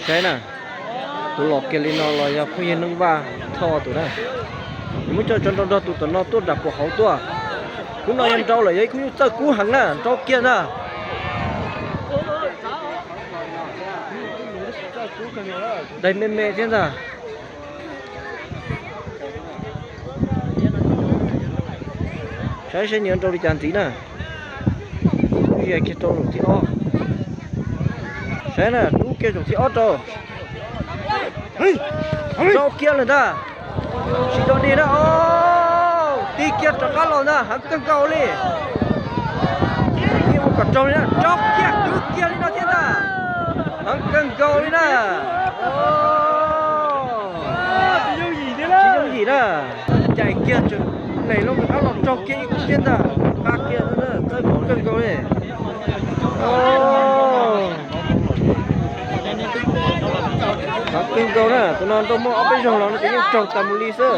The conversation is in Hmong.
Saib na, tus los kiag li no los yog phooj ywg Neej Vaj Thoj tus na. Nws muab coj tso nrau nrog tus tom no tuaj nram puas hauv tuaj. Khub no yog nrau lawm yog ib khub nyuj txawj kub heev na, nrau kiag ntag. Daig me me thiab ntag. Saib seb nws yuav nrau li cas ntxiv na. Twb ze kiag rau zaum thib ob. Saib na, rub kiag zaum thib ob rau. Nrau kiag lawm ntag. Tsis nrau dig na, o, tig kiag rov qab los ntag, heev kawg nkaus li. Yeej ua kom raug li na, nrau kiag, kwv kiag li no thiab ntag. Heev kawg nkaus li na. Tsis yooj yim na. Cais kiag tseem nees loo rov qab los raug kiag ib khub thiab ntag. Nqa kiag, txawj kub kawg nkaus li. Heev kawg nkaus na, tus no nrau muaj ob peb zaug los no ces yeej raug tas mus li xwb.